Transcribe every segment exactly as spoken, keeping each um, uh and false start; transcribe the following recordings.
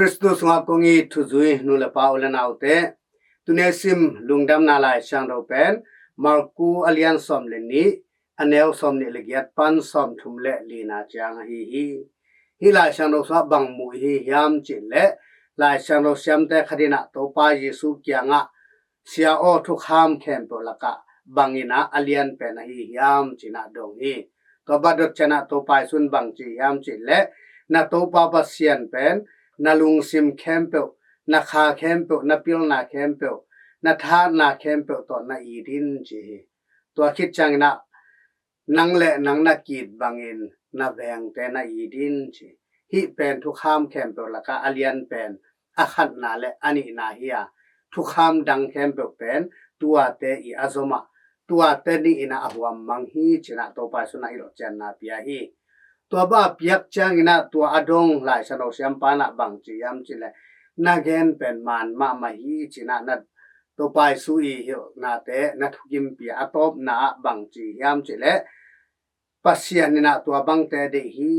Khristu sungah kong it thuzui nu le pa, u le naute, tuni a sim lungdamna Lai Siangtho pen Marku a lian sawm le nih, a neu sawm nih le giat pan sawm thum le lina ciang ahi hi. Hih Lai Siangtho sungah bang mu i hi hiam cih leh, Lai Siangtho siamte khat in ah Topa Jesu kiangah, "Sia aw, thukham khempeuh lakah bang in ah a lian pen ahi hiam?" ci-in ah dong hi. Tua bang dot ciang ah Topa Jesu in bang ci hiam cih leh, "Na Topa Pasian pen na lungsim khempeuh, na kha khempeuh, na pilna khempeuh, na thahatna khempeuh tawh na it in," ci hi. Tua khit ciangin ah, "Nang le nang na ki-it bangin na vengte na it in," ci. Hih pen thukham khempeuh lakah a lian pen a khatna le a nihna hi a, thukham dang khempeuh pen tuate i a zom ah, tuate nih in ah a huammang hi ci-in ah Topa Jesu in ah hilhcianna pia hi. Tua bang a piak ciangin ah tua a dong Lai Siangtho siampa in ah bang ci hiam cih leh, "Na gen pen man mahmah hi," ci-in ah na Topa Jesu i hilhnate na thukimpi a, a tawpna ah bang ci hiam cih leh, "Pasian in ah tua bangte a deih hi,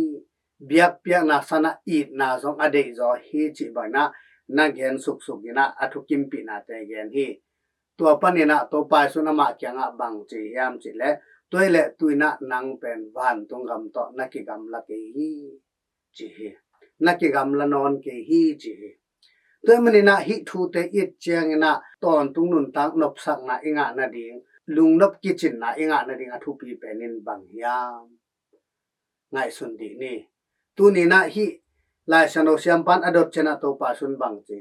biakpiakna san ah itna zong a deih zaw hi," cih bangin ah na gen suksuk in ah a thukimpih nate gen hi. Tua panin ah Topa Jesu in amah kiangah bang ci hiam cih leh, "Tua hi leh tu-in ah nang pen vantung gam tawh na kigamla kei hi," ci hi. "Na kigamla nawn kei hi," ci hi. Tua ahih manin ah hih thute i et ciangin ah tawntung nuntak nopsakna i ngah nading, lungnop kicinna i ngah nading a thupi pen in bang hiam? Ngaihsun dih ni. Tuni-in ah hih Lai Siangtho siampa in a dot ciang ah Topa Jesu in bang ci,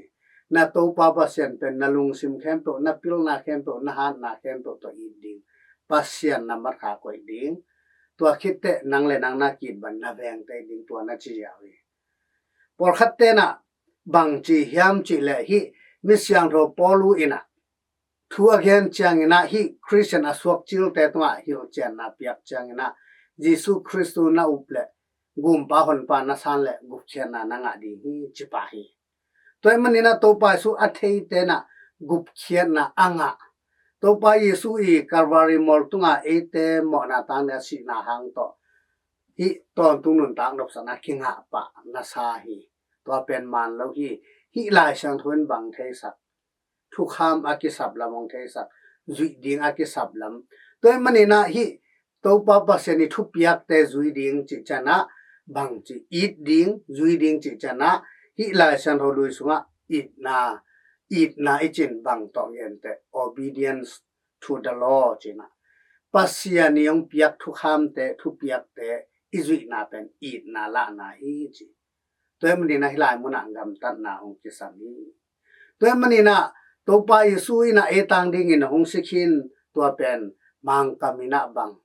"Na Topa Pasian pen na lungsim khempeuh, na pilna khempeuh, na hatna khempeuh tawh it ding, Pasian na mat kha koih ding, tua khit teh nang le nang na ki-it bang na vengte it ding," tua na ci ziau hi. Pawlkhatte in ah bang ci hiam cih leh, hih mi siangtho Paulu in ah thu a gen ciangin ah, hih Khristian a suak cilte tungah hilhcianna piak ciangin ah, "Jesu Khristu na up leh gumpa honpa na san leh gupkhiatna na ngah ding hi," ci pah hi. Tua ahih manin ah Topa Jesu a theite in ah gupkhiatna a ngah, Topa Jesu i Calvary mual tungah eite mawhna tangin a sihna hang tawh hih tawntung nuntak nopsakna kingah pah na sa hi. Tua pen man lo hi. Hih Lai Siangtho in bang theisak? Thukham a kisap lam hong theisak, zuih ding a kisap lam. Tua ahih manin ah hih Topa Pasian i thupiakte zui ding cih ciang ah bang ci, it ding, zui ding cih ciang ah, hih Lai Siangtho lui sungah itna, itna i cih in bang tawh gen teh, obedience to the law ci-in ah, Pasian i hong piak thukhamte, thupiakte i zuihna pen itna lahna hi ci. Tua ahih manin ah hih lai munah gamtatna hong kisam hi. Tua ahih manin ah Topa Jesu in ah ei tang dingin hong si khin, tua pen Mangkam in ah bang,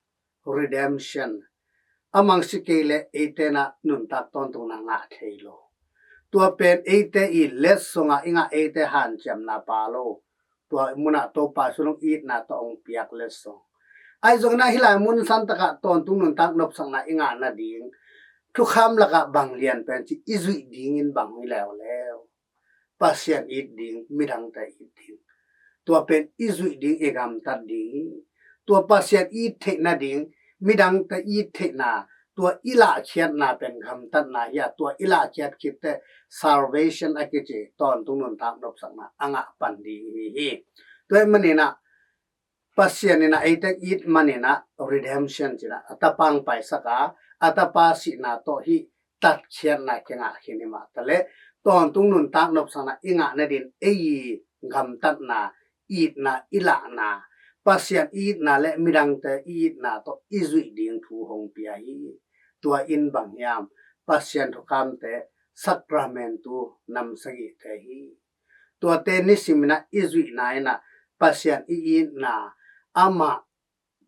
redemption, a mang si kei leh eite in ah nuntak tawntungna ngah thei lo. Tua pen eite i letsong ah i ngah, eite hanciamna pha lo. Tua munah Topa Jesu in hong itna tawh hong piak letsong. Ahi zongin ah hih lai mun santak ah tawntung nuntak nopsakna i ngah nading thukham lakah bang lian pen ci, i zuih dingin bang hi leuleu? Pasian it ding, midangte it ding. Tua pen i zuih ding, i gamtat ding hi. Tua Pasian it theih nading, midangte it theihna, tua i lahkhiatna pen gamtatna hi a, tua i lahkhiat khit teh salvation a kici tawntung nuntak nopsakna a ngah pan ding hi hi. Tua ahih manin ah Pasian in ah eite it manin ah redemption ci-in ah a tapa hong paisak a, a tapa sihna tawh hih tatkhiatna kingah khin hi mah taleh, tawntung nuntak nopsakna i ngah nading ei i gamtatna, itna i lahna, Pasian i itna le midangte i itna tawh i zuih ding thu hong pia hi. Tua in bang hiam? Pasian thukhamte, sakramentu nam sagihte hi. Tuate nisimin ah i zuihna in ah Pasian i itna, amah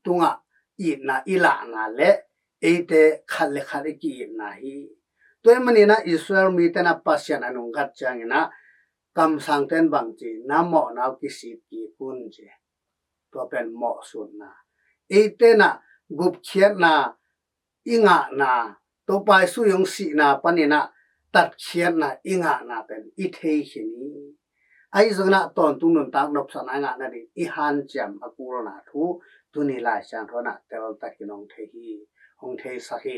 tungah itna i lahna le eite khat le khat i ki-itna hi. Tua ahih manin ah Israel mite in ah Pasian a nunggat ciangin ah kamsangte in bang ci, "Na mawhna uh kisik kik un," ci. Tua pen mawhsutna. Eite in ah gupkhiatna i ngahna, Topa Jesu i hong sihna panin ah tatkhiatna i ngahna pen i thei khin hi. Ahi zongin ah tawntung nuntak nopsakna i ngah nading i hanciam a kulna thu tuni Lai Siangtho in ah teltakin hong thei hi, hong theisak hi.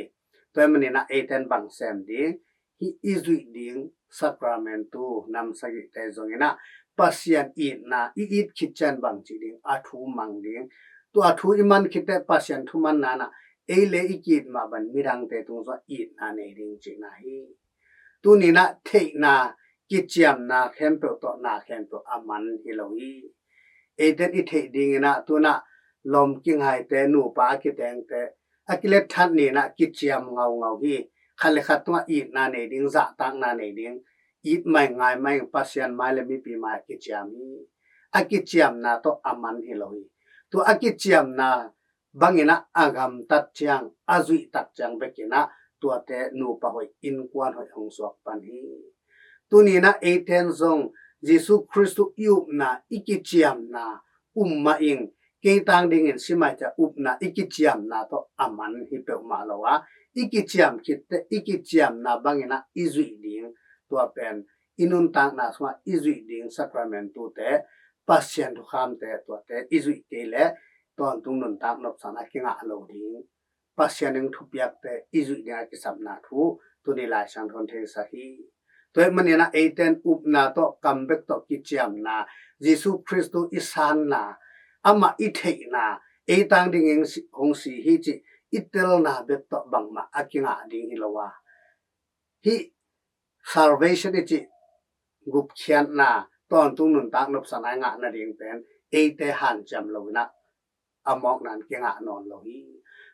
Tua ahih manin ah eite in bang sem ding? Hih i zuih ding Sacramentu nam sagihte zong in ah Pasian itna i it khit ciang bang ci ding, a thu mang ding. Tua thu i man khit teh Pasian thumanna in ah ei le i ki-it mah bang midangte tung zong itna nei ding cihna hi. Tuni in ah theihna, kiciamna khempeuh tawh na khempeuh a man hi lo hi. Eite in i theih ding in ah tu in ah lawm kingaite, nupa a kitengte, a kilet that ni in ah kiciam ngaungau hi. Khat le khat tungah itna nei ding, zahtakna nei ding, it mai ngai mai, Pasian mai le mipi mai a kiciam hi. A kiciamna tawh a man hi lo hi. Tua a kiciamna bang in ah a gamtat ciang, a zuih tak ciang bek in ah tuate nupa hoih, innkuan hoih hong suak pan hi. Tuni in ah eite in zong Jesu Khristu i upna, i kiciamna um mah ing. Kei tang dingin si mai ciang upna, i kiciamna tawh a man hi peuhmah lo a, i kiciam khit teh i kiciamna bang in ah i zuih ding, tua pen i nuntakna sungah i zuih ding sacramentute, Pasian thukhamte, tuate i zuih kei leh tawntung nuntak nopsakna kingah lo ding. Pasian in thupiakte i zuih ding a kisapna thu tuni Lai Siangtho in theisak hi. Tua ahih manin ah eite in upna tawh, kam bek tawh kiciamna, Jesu Khristu i sanna, amah i theihna, ei tang dingin si, hong si hi cih i telna bek tawh bangmah a kingah ding hi lo a, hih salvation i cih gupkhiatna, tawntung nuntak nopsakna i ngah nading pen eite hanciam lo in ah a mawkna in kingah nawn lo hi.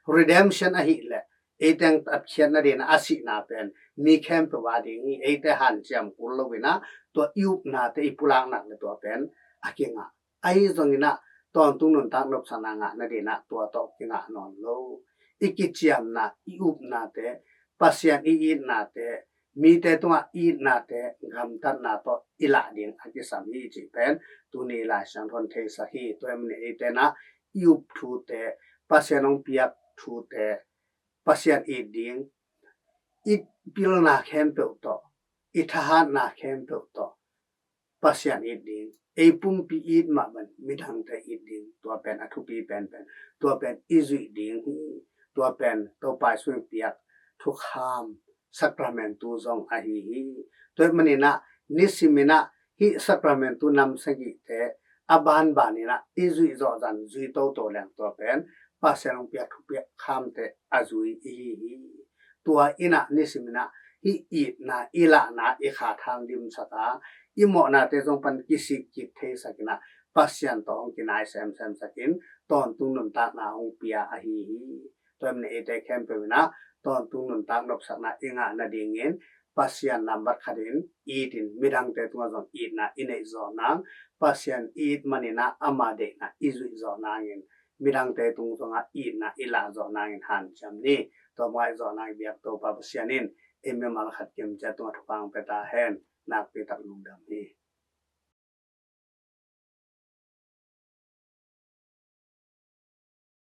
Redemption ahih leh eite in tatkhiat nading in ah a sihna pen mi khempeuh a ding hi. Eite hanciam kul lo in ah tua i upnate i pulakna le tua pen a kingah. Ahi zongin ah tawntung nuntak nopsakna ngah nading in ah tua tawh kingah nawn lo. I kiciamna, i upnate, Pasian i itnate, mite tungah itnate, gamtatna tawh i lah ding a kisam hi cih pen tuni Lai Siangtho in theisak hi. Tua ahih manin eite in ah i up thute, Pasian hong piak thute, Pasian it ding, i pilna khempeuh tawh, i thahatna khempeuh tawh Pasian it ding, ei pumpi it mah bang midangte it ding, tua pen a thupi penpen. Tua pen i zuih ding hi. Tua pen Topa Jesu in piak thukham, sacramentu zong ahi hi. Tua ahih manin ah nisim in ah hih sacramentu nam sagihte a banban in ah i zuih zawh zah in zui toto leng tua pen Pasian hong piak thupiak khamte a zui i hi hi. Tua in ah nisim in ah hih itna, i lahna i khat hang dimsak a, i mawhnate zong pan kisik kik theisak in ah Pasian tawh hong kinai semsem sak in tawntung nuntakna hong pia ahi hi. Tua ahih manin eite khempeuh in ah tawntung nuntak nopsakna i ngah nadingin Pasian nambat khat in it in midangte tungah zong itna i neih zawh nang, Pasian it manin ah ama deihna i zuih zawh nangin midangte tung zongah itna i lah zawh nangin hanciam ni. Tua mah i zawh nangin biak Topa Pasian in ei mimal khat kim ciat tungah thupha hong pia ta hen. Nakpi tak lungdam hi.